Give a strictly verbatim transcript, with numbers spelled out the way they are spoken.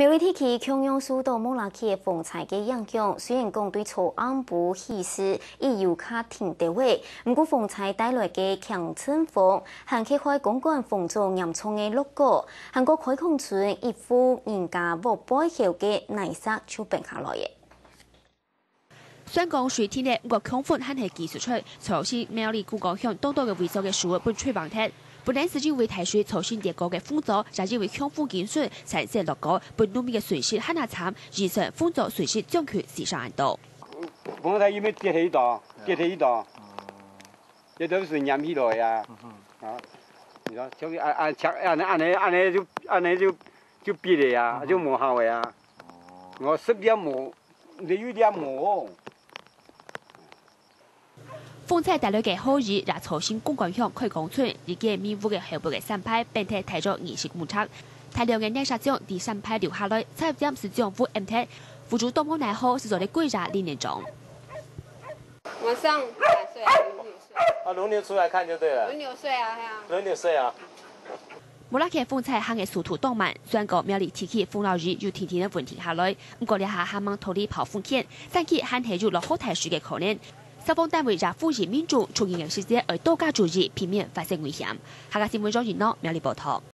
苗栗地區共樣受到莫拉克風災个影響，雖然講對昨暗晡起勢已有較停兜仔，毋過風災帶來个強陣風，還去害公館豐澤嚴重个落果，還過開墾村一戶人家屋背後个泥石就崩下來了。 雖然講水停了，毋過強風還係繼續吹，造成苗栗公館鄉當多个位所个樹仔分吹橫忒。本來就因為大水造成跌倒个豐澤，也因為強風緊吹，產生落果，分農民个損失還較慘，預算豐澤損失將近四十萬多。風颱因為跌下去到，跌下去到，這都係淹起來啊！啊，你看，像恁恁恁恁恁就恁就就必了啊，就無效了啊！我十點無，你有點無。 風颱帶來个豪雨，也造成公館鄉開墾村一間民屋个後背个山排，崩忒大約二十公尺。大量个泥石漿在山排流下來，差一點就將屋淹忒。屋主都無奈何，就做得歸家領年終。晚上打睡啊，輪流睡。啊，輪流出來看就對了。輪流睡啊，係啊。輪流睡啊。 莫拉克風颱行个速度當慢，雖然講苗栗地區風摎雨有定定仔穩定下來，毋過這下還吂脫離暴風圈，山區還係有落好大水个可能。消防單位也呼籲民眾出行个時節愛多加注意，避免發生危險。客家新聞張仁諾苗栗報導。